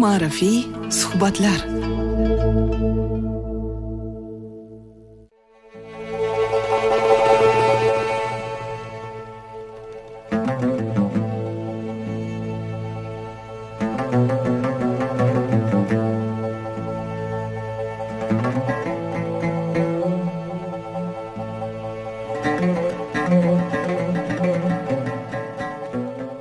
Ma'rifiy suhbatlar.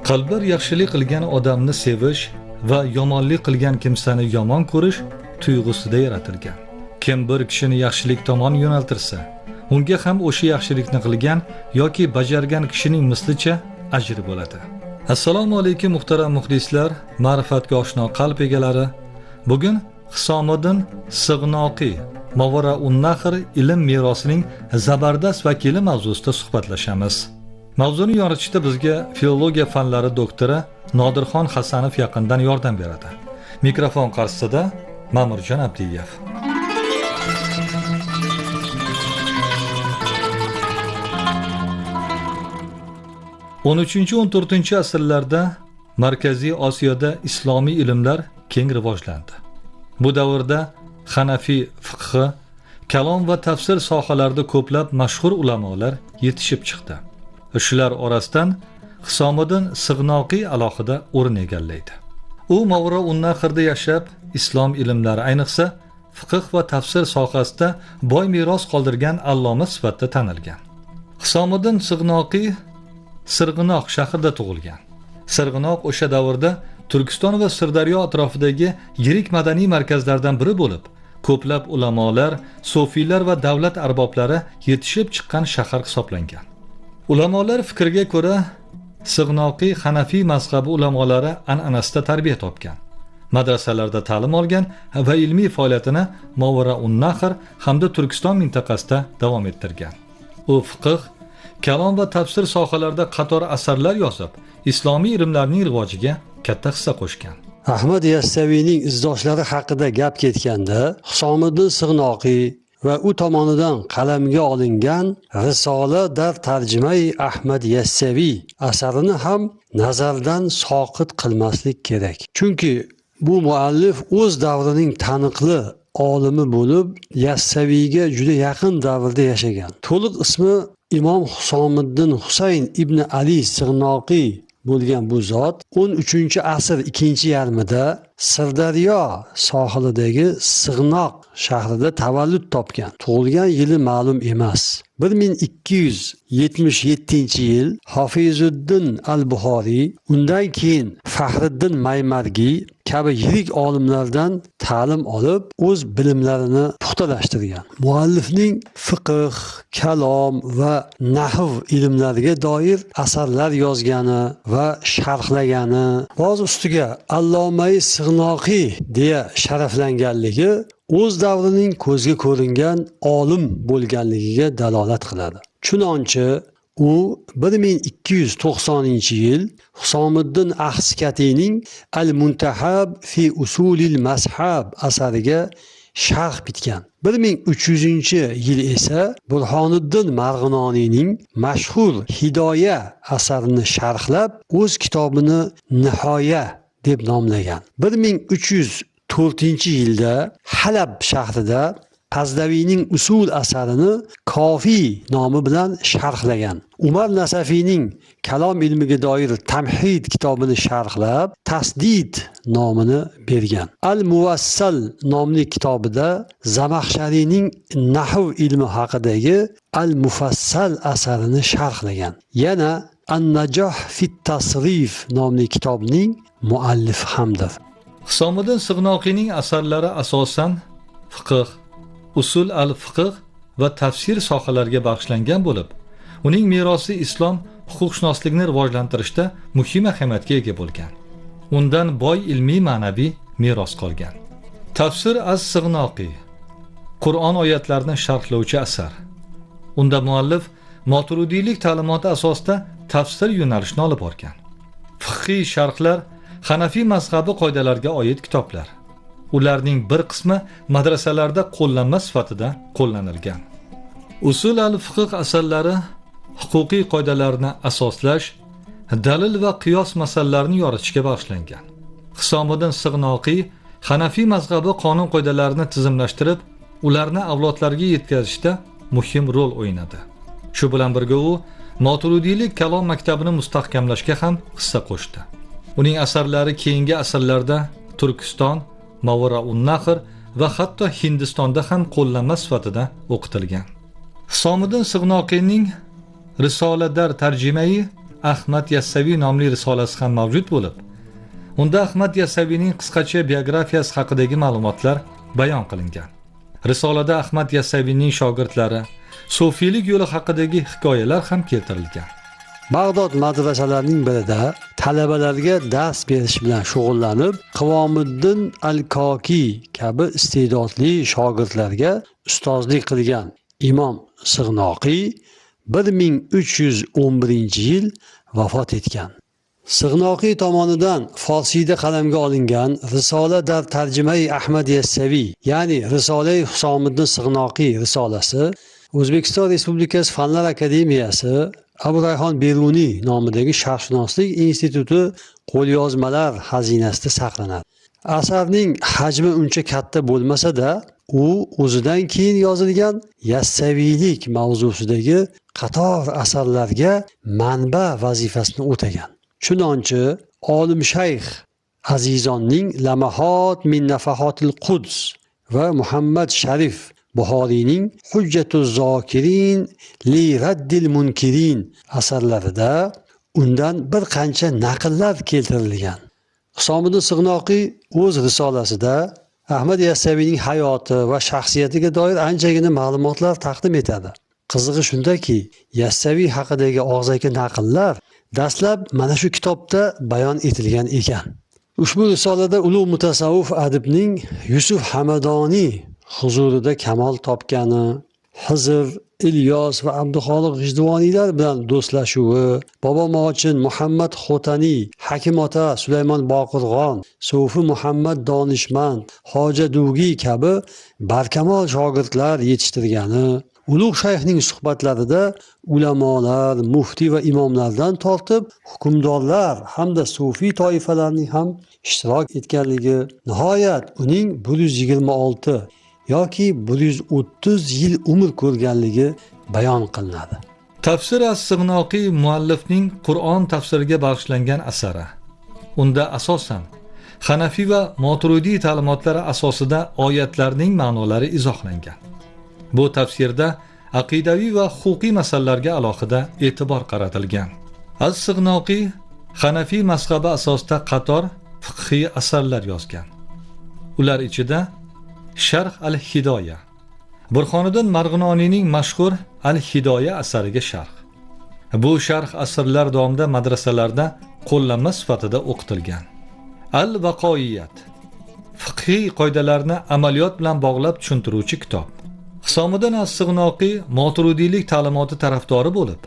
Qalblar yaxshilik qilgan odamni sevish va yomonlik qilgan kimsani yomon ko'rish tuyg'usida yaratilgan. Kim bir kishini yaxshilik tomon yo'naltirsa, unga ham o'sha yaxshilikni qilgan yoki bajargan kishining mislicha ajri bo'ladi. Assalomu alaykum muhtaram muxlislar, ma'rifatga oshno qalb egalari. Bugun Hisomiddin Sig'noqiy Movarounnahr ilm merosining zabardast vakili mavzusida suhbatlashamiz. Mavzuni yoritishda bizga filologiya fanlari doktori Nodirxon Hasanov yaqindan yordam beradi. Mikrofon qarshisida Ma'murjon Abdiyev. 13-14 asrlarda Markaziy Osiyoda islomiy ilmlar keng rivojlandi. Bu davrda Hanafiy fiqhi, kalom va tafsir sohalarida ko'plab mashhur ulamolar yetishib chiqdi. Shular orasidan Hisomiddin Sig'noqiy alohida o'rin egallaydi. U Movarounnahrda yashab, islom ilmlari, ayniqsa fiqh va tafsir sohasida boy meros qoldirgan alloma sifatida tanilgan. Hisomiddin Sig'noqiy Sirg'inoq shahrida tug'ilgan. Sirg'inoq o'sha davrda Turkiston va Sirdaryo atrofidagi yirik madaniy markazlardan biri bo'lib, ko'plab ulamolar, sufiylar va davlat arboblari yetishib chiqqan shahar hisoblangan. Ulamolar fikriga ko'ra, Sig'noqiy Hanafiy mazhabi ulamolari an'anasida tarbiya topgan, madrasalarda ta'lim olgan va ilmiy faoliyatini Movarounnahr hamda Turkiston mintaqasida davom ettirgan. U fiqh, kalom va tafsir sohalarida qator asarlar yozib, islomiy ilmlarning rivojiga katta hissa qo'shgan. Ahmad Yassaviyning izdoshlari haqida gap ketganda, Hisomiddin Sig'noqiy va u tomonidan qalamga olingan Risola dar tarjimai Ahmad Yassaviy asarini ham nazardan soqit qilmaslik kerak. Chunki bu muallif o'z davrining taniqli olimi bo'lib, Yassaviyga juda yaqin davrda yashagan. To'liq ismi Imom Hisomiddin Husayn ibn Ali Sig'noqiy bo'lgan bu zot 13-asr ikkinchi yarmida Sirdaryo sohilidagi Sig'noq shahrida tavallud topgan. Tug'ilgan yili ma'lum emas. 1277-yil Hofizuddin al-Buxoriy, undan keyin Faxriddin Maymargiy kabi yirik olimlardan ta'lim olib, o'z bilimlarini puxtalashtirgan. Muallifning fiqh, kalom va nahv ilmlariga doir asarlar yozgani va sharhlagani, boz ustiga Allomai Sig'noqiy deya sharaflanganligi o'z davrining ko'zga ko'ringan olim bo'lganligiga dalolat qiladi. Chunonchi u 1290-yil Hisomiddin Ahskatiyning Al-Muntahab fi usulil mazhab asariga sharh bitgan. 1300-yil esa Burhoniddin Marg'inoniyning mashhur Hidoya asarini sharhlab, o'z kitobini Nihoya deb nomlagan. 1304-yilda Halab shahrida Pazdaviyning usul asarini Kofiy nomi bilan sharhlagan. Umar Nasafiyning kalom ilmiga doir Tamhid kitobini sharhlab, Tasdid nomini bergan. Al-Muvassal nomli kitobida Zamaxshariyning nahv ilmi haqidagi Al-Mufassal asarini sharhlagan. Yana An-Najoh fi tasrif nomli kitobning muallifi hamdir. Hisomiddin Sig'noqiyning asarlari asosan fiqh, usul al-fiqh va tafsir sohalariga bag'ishlangan bo'lib, uning merosi islom huquqshunoslikni rivojlantirishda muhim ahamiyatga ega bo'lgan. Undan boy ilmiy ma'naviy meros qolgan. Tafsir as-Sig'noqiy Qur'on oyatlarini sharhlovchi asar. Unda muallif Moturidiylik ta'limoti asosida tafsir yo'nalishini olib borgan. Fiqhiy sharhlar Hanafiy mazhabi qoidalariga oid kitoblar. Ularning bir qismi madrasalarda qo'llanma sifatida qo'llanilgan. Usul al-fiqh asarlari huquqiy qoidalarni asoslash, dalil va qiyos masalalarini yoritishga bag'ishlangan. Hisomiddin Sig'noqiy Hanafiy mazhabi qonun qoidalarini tizimlashtirib, ularni avlodlarga yetkazishda muhim rol o'ynadi. Shu bilan birga u Moturidiylik kalom maktabini mustahkamlashga ham hissa qo'shdi. Uning asarlari keyingi asrlarda Turkiston, Mavraun-Nahr va hatto Hindistonda ham qo'llanma sifatida o'qitilgan. Hisomiddin Sig'noqiyning Risola dar tarjimai Ahmad Yassaviy nomli risolasi ham mavjud bo'lib, unda Ahmad Yassaviyning qisqacha biografiyasi haqidagi ma'lumotlar bayon qilingan. Risolada Ahmad Yassaviyning shogirdlari, sufiylik yo'li haqidagi hikoyalar ham keltirilgan. Bag'dod madrasalarining birida talabalarga dars berish bilan shug'ullanib, Qivomiddin al-Kokiy kabi iste'dodli shogirdlarga ustozlik qilgan Imom Sig'noqiy 1311-yil vafot etgan. Sig'noqiy tomonidan forsiyda qalamga olingan Risola dar tarjimai Ahmad Yassaviy, ya'ni Risolai Husomiddin Sig'noqiy risolasi O'zbekiston Respublikasi Fanlar Akademiyasi Abu Rayhon Beruniy nomidagi Sharqshunoslik instituti qo'lyozmalar xazinasida saqlanadi. Asarning hajmi uncha katta bo'lmasa-da, u o'zidan keyin yozilgan Yassaviylik mavzusidagi qator asarlarga manba vazifasini o'tagan. Chunonchi olim shayx Azizonning Lamahot min nafahotil Quds va Muhammad Sharif Buxoriyning Hujjatuz Zokirin li raddil munkirin asarlarida undan bir qancha naqllar keltirilgan. Hisomiddin Sig'noqiy o'z risolasida Ahmad Yassaviyning hayoti va shaxsiyatiga doir anchagina ma'lumotlar taqdim etadi. Qizig'i shundaki, Yassaviy haqidagi og'zaki naqllar dastlab mana shu kitobda bayon etilgan ekan. Ushbu risolada ulug' mutasavvif adibning Yusuf Hamadoniy huzurida kamol topgani, Hizr, Ilyos va Abduxoliq G'ijduvoniylar bilan do'stlashuvi, Bobo Mochin, Muhammad Xotaniy, Hakim ota Sulaymon Boqirg'on, Sufi Muhammad Donishmand, Hoja Dugiy kabi barkamol shogirdlar yetishtirgani, ulug' shayxning suhbatlarida ulamolar, muftiy va imomlardan tortib hukmdorlar hamda sufiy toifalarning ham ishtirok etganligi, nihoyat uning 126 yoki 130 yil umr ko'rganligi bayon qilinadi. Tafsir as-Sig'noqiy muallifning Qur'on tafsiriga bag'ishlangan asari. Unda asosan Hanafiy va Moturidiy ta'limotlari asosida oyatlarning ma'nolari izohlangan. Bu tafsirda aqidaviy va huquqiy masalalarga alohida e'tibor qaratilgan. As-Sig'noqiy Hanafiy mazhabi asosida qator fiqhiy asarlar yozgan. Ular ichida Sharh al-Hidoya, Burhoniddin Marg'inoniyning mashhur Al-Hidoya asariga sharh. Bu sharh asrlar davomida madrasalarda qo'llanma sifatida o'qitilgan. Al-Vaqoiyat, fiqhiy qoidalarni amaliyot bilan bog'lab tushuntiruvchi kitob. Hisomiddin as-Sig'noqiy Moturidiylik ta'limoti tarafdori bo'lib,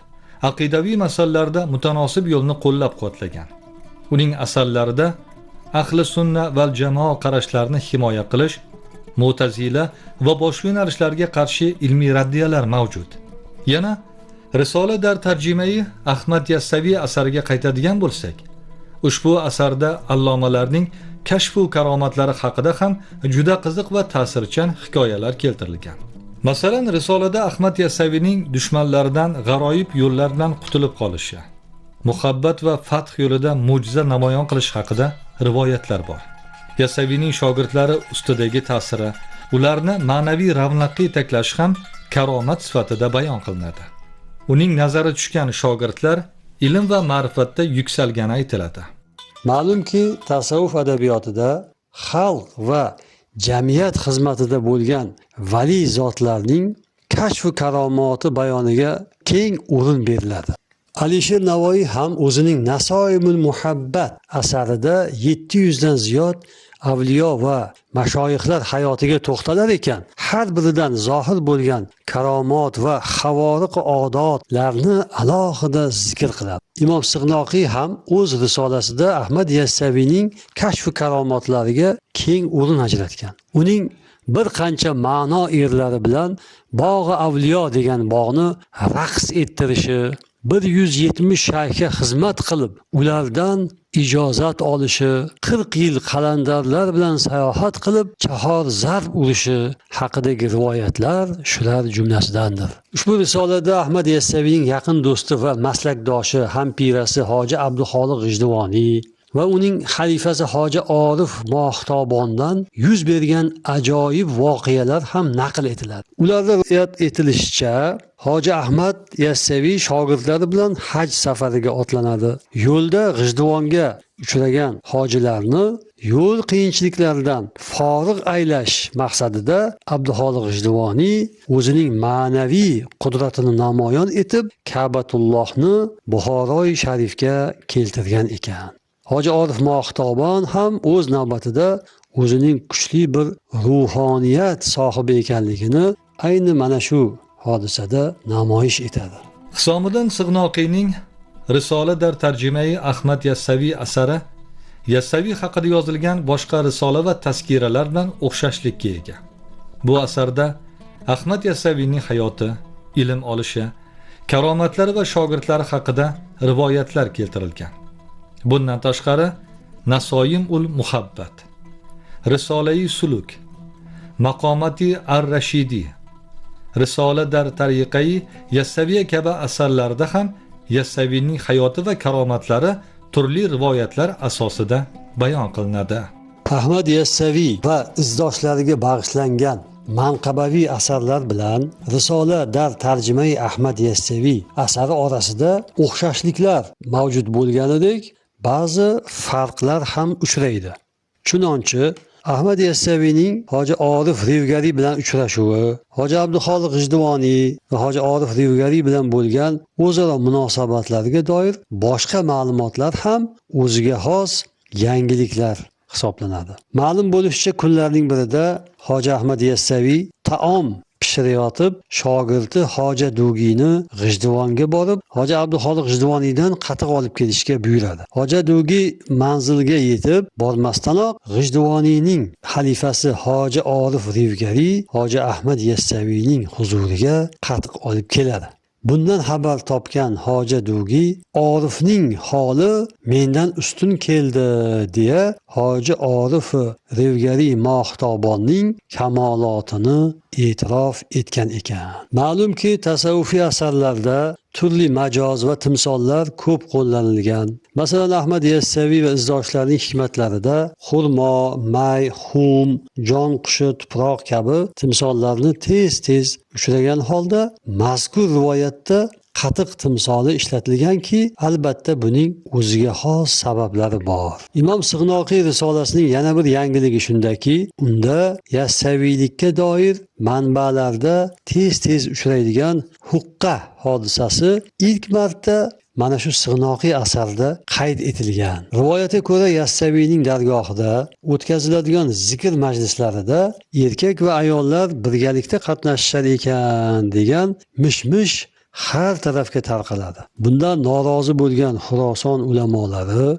aqidaviy masalalarda mutanosib yo'lni qo'llab-quvvatlagan. Uning asarlarida ahli sunna val jamoa qarashlarini himoya qilish, Mu'tazila va boshqa yo'nalishlarga qarshi ilmiy raddiyalar mavjud. Yana Risola dar tarjimai Ahmad Yassaviy asariga qaytadigan bo'lsak, ushbu asarda allomalarning kashf va karomatlari haqida ham juda qiziq va ta'sirchan hikoyalar keltirilgan. Masalan, risolada Ahmad Yassaviyning dushmanlaridan g'aroyib yo'llar bilan qutulib qolishi, muhabbat va fath yo'lida mo'jiza namoyon qilish haqida rivoyatlar bor. Yassaviyning shogirdlari ustidagi ta'siri, ularni ma'naviy ravnaqqa yetaklashi ham karomat sifatida bayon qilinadi. Uning nazari tushgan shogirdlar ilm va ma'rifatda yuksalgani aytiladi. Ma'lumki, tasavvuf adabiyotida xalq va jamiyat xizmatida bo'lgan vali zotlarning kashf va karomoti bayoniga keng o'rin beriladi. Alisher Navoiy ham o'zining Nasoimul Muhabbat asarida 700 dan ziyod avliyo va mashoyixlar hayotiga to'xtalar ekan, har biridan zohir bo'lgan karomot va xavoriq odatlarni alohida zikr qiladi. Imom Sig'noqiy ham o'z risolasida Ahmad Yassaviyning kashf va karomatlariga keng o'rin ajratgan. Uning bir qancha ma'no erlari bilan Bog'i Avliyo degan bog'ni raqs ettirishi, 170 shayxga xizmat qilib, ulardan ijozat olishi, 40 yil qalandarlar bilan sayohat qilib, chahor zarb urishi haqidagi rivoyatlar shular jumlasidandir. Ushbu risolada Ahmad Yassaviyning yaqin do'sti va maslakdoshi, hampirasi Hoji Abduxoliq G'ijduvoniy va uning xalifasi Hoji Orif Mohtobondan yuz bergan ajoyib voqealar ham naql etiladi. Ularda rivoyat etilishicha, Hoji Ahmad Yassaviy shogirdlari bilan haj safariga otlanadi. Yo'lda G'ijduvonga uchragan hojilarni yo'l qiyinchiliklaridan forig' aylash maqsadida Abduxoliq G'ijduvoniy o'zining ma'naviy qudratini namoyon etib, Ka'batullohni Buxoroi sharifga keltirgan ekan. Hoji Orif Mohtobon ham o'z navbatida o'zining kuchli bir ruhoniyat sohibi ekanligini ayni mana shu hodisada namoyish etadi. Hisomiddin Sig'noqiyning Risola dar tarjimai Ahmad Yassaviy asari Yassaviy haqida yozilgan boshqa risola va tazkiralar bilan o'xshashlikka ega. Bu asarda Ahmad Yassaviyning hayoti, ilm olishi, karomatlari va shogirdlari haqida rivoyatlar keltirilgan. Bundan tashqari Nasoyim ul Muhabbat, Risolai Suluk, Maqomati ar-Rashidi, Risola dar tariqai Yassaviya kabi asarlarda ham Yassaviyning hayoti va karomatlari turli rivoyatlar asosida bayon qilinadi. Ahmad Yassaviy va izdoshlariga bag'ishlangan manqabaviy asarlar bilan Risola dar tarjimai Ahmad Yassaviy asari orasida o'xshashliklar mavjud bo'lganidek, ba'zi farqlar ham uchraydi. Chunonchi Ahmad Yassaviyning Hoji Orif Rivgariy bilan uchrashuvi, Hoji Abduxoliq G'ijduvoniy va Hoji Orif Rivgariy bilan bo'lgan o'zaro munosabatlarga doir boshqa ma'lumotlar ham o'ziga xos yangiliklar hisoblanadi. Ma'lum bo'lishicha, kunlarning birida Hoji Ahmad Yassaviy taom pishirayotib, shogirdi Hoji Dugiyni G'ijduvonga borib, Hoji Abduxoliq G'ijduvoniydan qatiq olib kelishga buyuradi. Hoji Dugiy manzilga yetib bormasdanoq G'ijduvoniyning xalifasi Hoji Orif Rivgariy Hoji Ahmad Yassaviyning huzuriga qatiq olib keladi. Bundan xabar topgan Hoji Dugiy Orifning holi mendan ustun keldi deya Hoji Orif Rivgariy Mohtobonning kamolotini e'tirof etgan ekan. Ma'lumki, tasavvufiy asarlarda turli majoz va timsollar ko'p qo'llanilgan. Masalan, Ahmad Yassaviy va izdoshlarining hikmatlarida xurmo, may, xum, jon qushi, tuproq kabi timsollarni tez-tez uchragan holda mazkur rivoyatda qatiq timsoli ishlatilganki, albatta buning o'ziga xos sabablari bor. Imom Sig'noqiy risolasining yana bir yangiligi shundaki, unda Yassaviylikka doir manbalarda tez-tez uchraydigan huqqa hodisasi ilk marta mana shu Sig'noqiy asarda qayd etilgan. Rivoyatga ko'ra, Yassaviyning dargohida o'tkaziladigan zikr majlislarida erkak va ayollar birgalikda qatnashishar ekan degan mish-mish har tarafga tarqaladi. Bundan norozi bo'lgan Xuroson ulamolari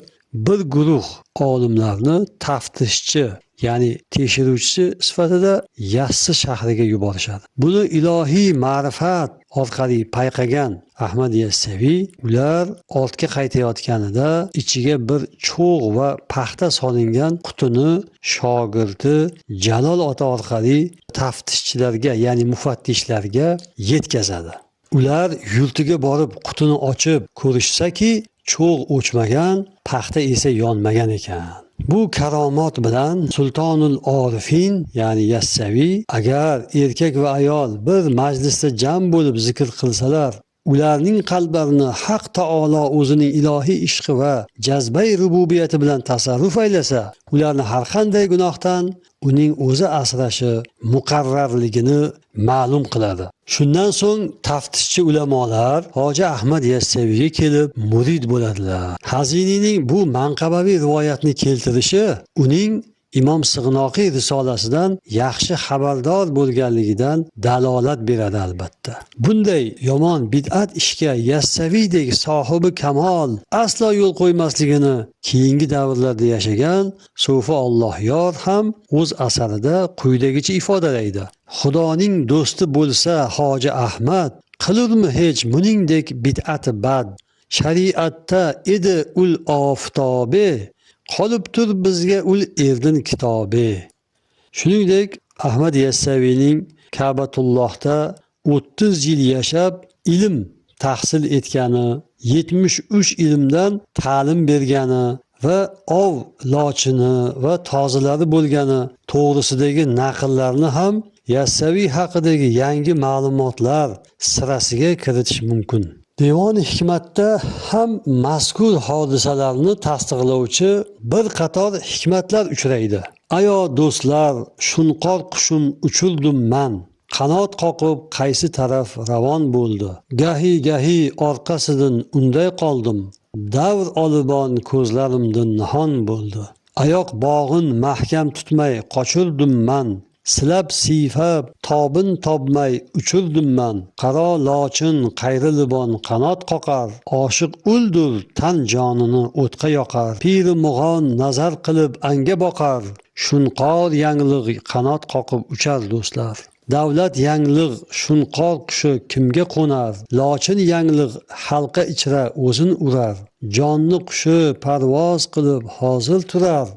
bir guruh olimlarni taftishchi, ya'ni tekshiruvchi sifatida Yassi shahriga yuborishadi. Buni ilohiy ma'rifat orqali payqagan Ahmad Yassaviy ular ortga qaytayotganida ichiga bir cho'g' va paxta solingan qutini shogirdi Jalol ota orqali taftishchilarga, ya'ni mufattishlarga yetkazadi. Ular yurtiga borib qutini ochib ko'rishsaki, cho'g' o'chmagan, paxta esa yonmagan ekan. Bu karomot bilan Sultonul Orifin, ya'ni Yassaviy, agar erkak va ayol bir majlisda jam bo'lib zikr qilsalar, ularning qalblarini Haq taolo o'zining ilohiy ishqi va jazbai rububiyati bilan tasarruf aylasa, ularni har qanday gunohdan uning o'zi asrashi muqarrarligini ma'lum qiladi. Shundan so'ng taftishchi ulamolar Hoji Ahmad Yassaviyga kelib murid bo'ladilar. Haziniyning bu manqabaviy rivoyatni keltirishi uning Imom Sig'noqiy risolasidan yaxshi xabardor bo'lganligidan dalolat beradi albatta. Bunday yomon bid'at ishga Yassaviydek sohibi kamol aslo yo'l qo'ymasligini keyingi davrlarda yashagan Sufi Allohyor ham o'z asarida quyidagicha ifodalaydi. Xudoning do'sti bo'lsa Hoji Ahmad, Qilurmi hech buningdek bid'ati bad? Shariatda edi ul oftobi, qolibtur bizga ul erdin kitobi. Shuningdek, Ahmad Yassaviyning Ka'batullohda 30 yil yashab ilm tahsil etgani, 73 ilmdan ta'lim bergani va ov lochini va tozilari bo'lgani to'g'risidagi naqllarni ham Yassaviy haqidagi yangi ma'lumotlar sirasiga kiritish mumkin. Devoni hikmatda ham mazkur hodisalarni tasdiqlovchi bir qator hikmatlar uchraydi. Ayo do'stlar, shunqor qushim uchirdim man, qanot qoqib qaysi taraf ravon bo'ldi. Gahi gahi orqasidan unday qoldim, davr olibon ko'zlarimdan nihon bo'ldi. Oyoq bog'in mahkam tutmay qochirdim man, silab siyfab tobin topmay uchirdim man. Qaro lochin qayrilibon qanot qoqar, oshiq o'ldir tan jonini o'tqa yoqar. Piri mug'on nazar qilib anga boqar, shunqor yanglig' qanot qoqib uchar do'stlar. Davlat yanglig' shunqor qushi kimga qo'nar, lochin yanglig' halqa ichra o'zin urar. Jonni qushi parvoz qilib hozir turar,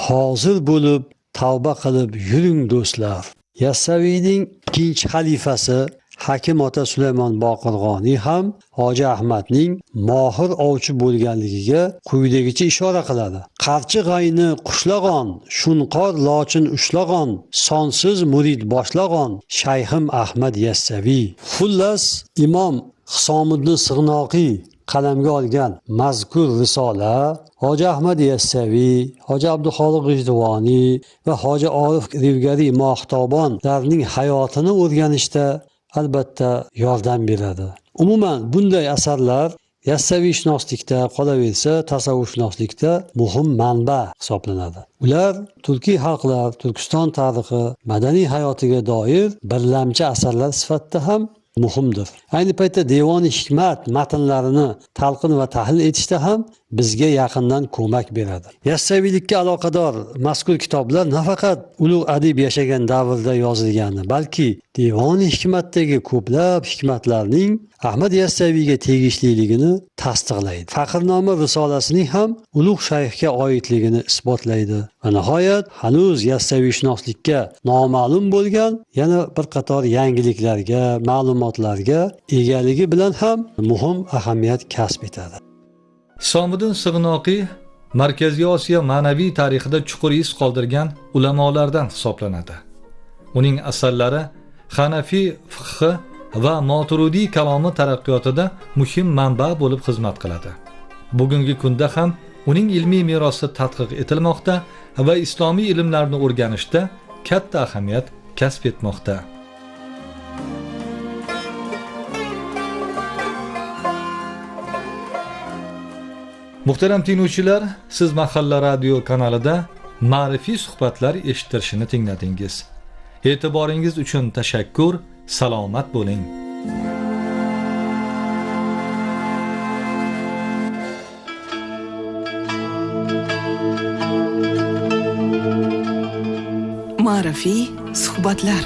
hozir bo'lib tavba qilib yuring do'stlar. Yassaviyning ikkinchi xalifasi Hakim ota Sulaymon Boqirg'oniy ham Hoji Ahmadning mohir ovchi bo'lganligiga quyidagicha ishora qiladi. Qarchi g'ayni qushlag'on, shunqor lochin ushlag'on, sonsiz murid boshlag'on Shayxim Ahmad Yassaviy. Xullas, Imom Hisomiddin Sig'noqiy qalamga olgan mazkur risola Hoji Ahmad Yassaviy, Hoji Abduxoliq G'ijduvoniy va Hoji Orif Rivgariy Mohtobonlarning hayotini o'rganishda albatta yordam beradi. Umuman bunday asarlar Yassaviyshunoslikda, qolaversa tasavvufshunoslikda muhim manba hisoblanadi. Ular turkiy xalqlar, Turkiston tarixi, madaniy hayotiga doir birlamchi asarlar sifatida ham muhimdir. Ayni paytda Devoni hikmat matnlarini talqin va tahlil etishda ham bizga yaqindan ko'mak beradi. Yassaviylikka aloqador mazkur kitoblar nafaqat ulug' adib yashagan davrda yozilgani, balki Devoni hikmatdagi ko'plab hikmatlarning Ahmad Yassaviyga tegishliligini tasdiqlaydi. Faxrnoma risolasining ham ulug' shayxga oidligini isbotlaydi. Va nihoyat hanuz Yassaviyshunoslikka noma'lum bo'lgan yana bir qator yangiliklarga, ma'lumotlarga egaligi bilan ham muhim ahamiyat kasb etadi. Hisomiddin Sig'noqiy Markaziy Osiyo ma'naviy tarixida chuqur iz qoldirgan ulamolardan hisoblanadi. Uning asarlari Hanafiy fiqhi va Moturudiy kalomi taraqqiyotida muhim manba bo'lib xizmat qiladi. Bugungi kunda ham uning ilmiy merosi tadqiq etilmoqda va islomiy ilmlarni o'rganishda katta ahamiyat kasb etmoqda. Muhtaram tinglovchilar, siz Mahalla radio kanalida ma'rifiy suhbatlar eshittirishini tingladingiz. E'tiboringiz uchun tashakkur, salomat bo'ling. Ma'rifiy suhbatlar.